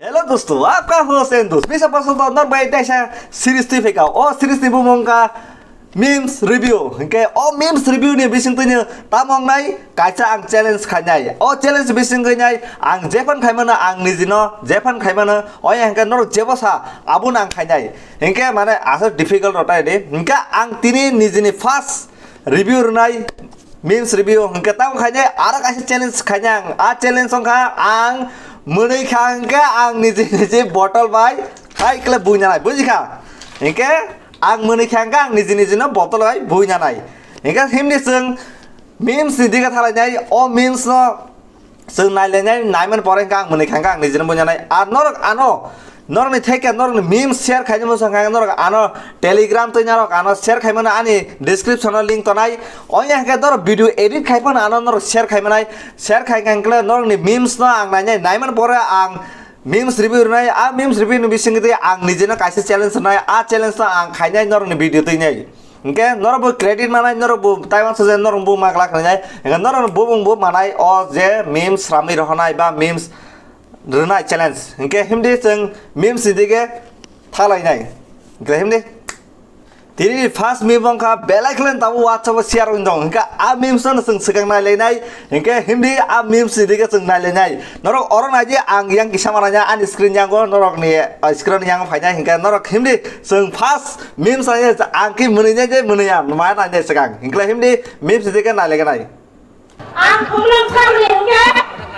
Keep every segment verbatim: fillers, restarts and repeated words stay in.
Hello dosto, apka ho sen dost. Bisa pasal to nor bai daisa series twi pheka. O series ni bumung ka memes review. Hingke o memes review ni bising twi tamo nai kaisa ang challenge khainai. O challenge bising twi nai ang jepan khaimano ang nijino jepan khaimano. O hingke nor jebo sa abun ang khainai. Hingke mane asal difficult rotai de. Hingke ang tini nijini first review rwnai, memes review hingke tamo khainai aro kaisa challenge khainai ang. A challenge wngkha ang mwnwi kha hingke ang niji niji bottle bai hai kle buina nai, bujikha? Hingke ang mwnwi kha hingke ang niji niji no bottle bai buina nai. Hingke himni chwng memes ni diga thalainai, o memes no chwng nailainai, naimani pore hwnkhe ang mwnwi kha hwnkhe ang nijino buinanai. Ar norok ano, norokni theke norokni memes share khainai muchung kha hwnkhe norok ano Telegram twi norok ano share khaimano ani description o link tonai. Oya hwnkhe norok video edit khai phano ano norok share khaimanai. Share khai kha hwnkhe norokni memes no ang nainai, naimani pore ang memes review rwnai. A memes review ni bisingtwi ang nijino kaisa challenge rwnai. A challenge no ang khainai norokni video twinai. Hingke norok bo credit manai, norok bo taiwan sojak norok bo magla khainai. Hingke norok bo bung bo manai o je memes sramwi rohonai ba memes rwnai challenge. Hingke himdi chwng memes ni dige thalainai. Hingke himdi tini first meme wngkha belai khlen tabo WhatsApp o share wng dong. Hingke a memes no chwng swkang nailainai. Hingke himdi a memes ni dige chwng nailainai. Norok oro naidi ang yang kisa mananya ani screen yango norok ni, ah, screen yango phainai hingke norok himdi chwng first memes ani ang ki mwnwi nai je mwnwi ya ma nai je swkang hingke himdi memes ni dige nailainai. Ang khumlwng samni hingke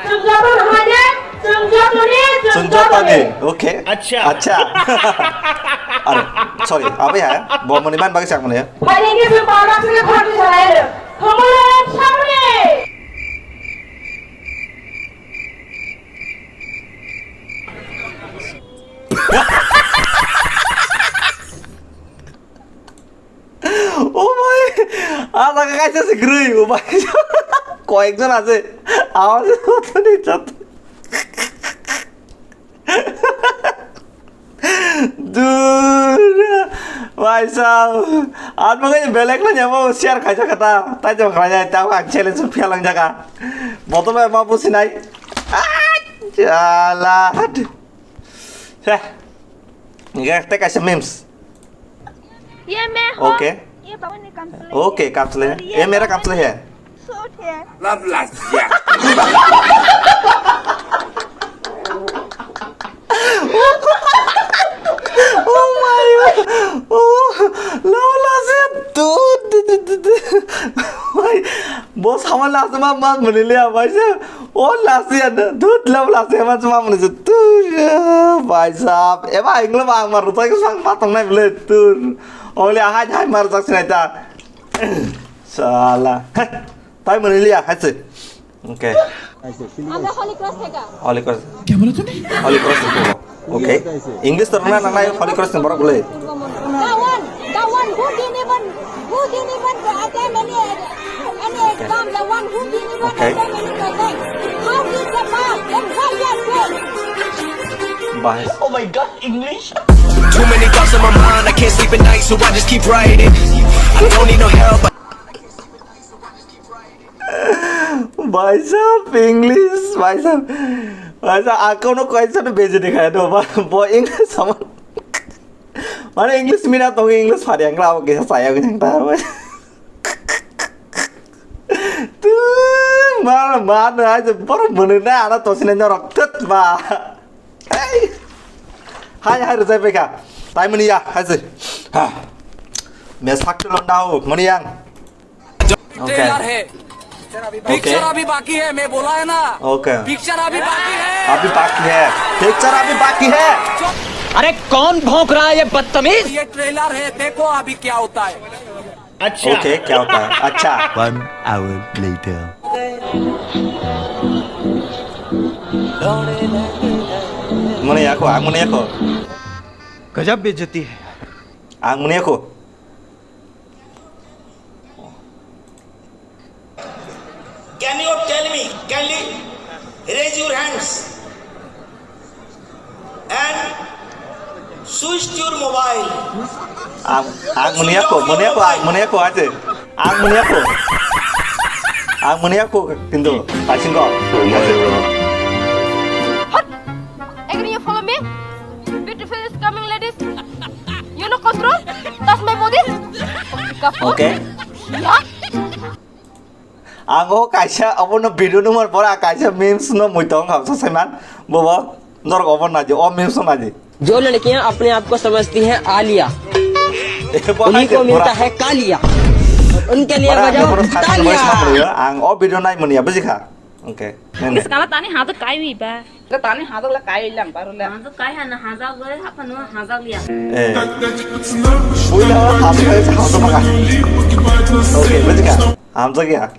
chwng joto ni hwnai je chwng joto ni chwng joto ni. Okay. Acha. Acha. Are, sorry, abai ha, bo mwnwi man bagwi chak mwnwi. Phaini hingke chwng pawrak se khoroknwi sanai le. Khumlwng samni. Oh my, ah, tak kaisa se grui, oh my. Koyekjon ase, awas kotoni chat. Dur, bhai sahab, ang bo belek na nyamo share khaisa kata, tai jong khlai jai, tao ang challenge phiya lang jaga. Botol bai ma businai. Ah, jala. Heh. Nge te kaisa memes. ये मैं हूँ। Okay. ये पापा ने काम चलाया। Okay, काम चलाया। और ये ये मेरा काम चलाया है। सूट है। Love life, yeah. Oh my God. Oh, love life, yeah. Dude, dude, dude, dude. Why? Boss, hamar last ma, ma, mani liya, bhai sahab. O lasiya na, dut lab lasiya ma chuma mani se tu, bhai sahab. Eba inglo ba ang mar tai ko sang patong nai ble tu. Ole hai hai mar jak sinai ta. Sala. Tai mani liya hai se. Okay. Holy Cross. Holy Cross. Holy Cross. Okay. English to rwna nangnai Holy Cross ni borok bwlwi. The one, the one who didn't even, who didn't even attempt any, any exam, the one who didn't even Okay. attempt any exam. How did the pass? And why they fail? Bahai. Oh my God, English. Too many thoughts on my mind, I can't sleep at night, so I just keep writing. I don't need no help. Bhai sahab, English, bhai sahab. Bhai sahab, ako no question bejeti khai do, ba, bo English sama. Mane English mina tongo, English phari ang la, kisa saya ko jang ta. Tu, ma, ma, na, aja, bor mene na, ana to sine norok, tut, ba. Hey. Hai, hai, rajai peka. Tai mani ya, hai se. Ha. Me sakti londao, mani yang. Okay. Trailer है। Okay. Picture अभी बाकी है, मैं बोला है ना। Okay. Picture अभी बाकी है। अभी बाकी है। पिक्चर अभी बाकी है। अरे कौन भौंक रहा है ये बदतमीज? ये ट्रेलर है, देखो अभी क्या होता है। अच्छा। Okay, क्या होता है? अच्छा। One hour later. Mane ako, ang mane ako. गजब बेइज्जती है। Ang mane ako. Can you tell me? Kindly raise your hands and switch your mobile. Ang, ang muni ako, muni ako, ang muni ako, ate. Ang muni ako. Ang muni ako, kintu, paising ko. Hot! Ekrenya follow Okay. Ang o kaisa obono video nungmani pore ang kaisa memes no muitong hamsa saiman. Bobo, norok obo naidi, o memes no naidi. जो लड़कियां अपने आप को समझती हैं आलिया, उन्हीं को मिलता है कालिया। उनके लिए बजाओ तालियां। Ang o video nai mania, bujikha? Okay. Skala tani hato kai wi ba. Tani hato la kai lang baru la. Hato kai hana haja gore hapa no haja liya. Eh. Puila hato kai hato maka. Okay, bujikha? Hamsa gya.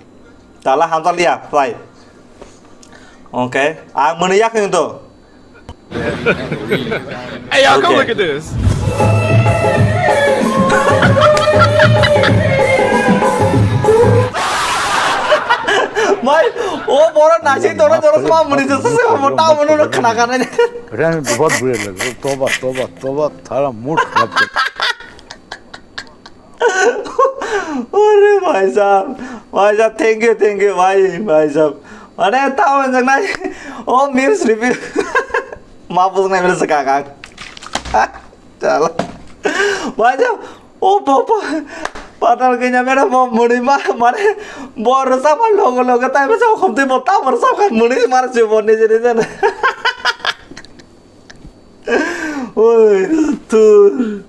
Tala hamsa liya, fly. Okay. Ang mani yak to. Hey, y'all, come look at this. Mai, o boro nasi toro toro sama muni jasa se mo ta mono khna khna. अरे बहुत बुरे लग रहे। तौबा, तौबा, तौबा, थारा मूड खराब कर। Ore bhai sahab, bhai sahab, thank you, thank you, bhai, bhai sahab. Mane, tamo jaknai, o memes review. Ma bujnai bele sakang. Chala. Bhai sahab, o bo, bo, patal kenya mere bo muni ma, mane, bo rasa ma logo logo tai besa khomti bo tamo rasa kan muni mar si bo nije nije. Oi, tu.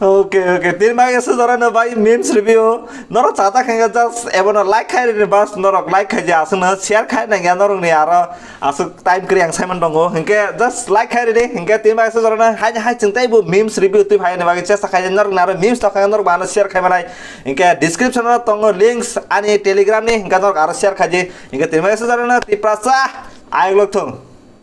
Okay, okay. Tin bagi sejora no bai memes review. Norok chata khenga just ebono like khai rini bas norok like khai je aswkno share khai nangya norokni aro aswk time kwrwi ang saiman tongo. Hinkhe just like khai rini. Hinkhe tin bagi sejora no hai hai chwng tei bo memes review twi phai ni bagi chesta khai je norokni aro memes tokha norok bano share khai manai. Hinkhe description o tongo links ani Telegram ni hinkhe norok aro share khai je. Hinkhe tin bagi sejora no Tiprasa ayok lok thung.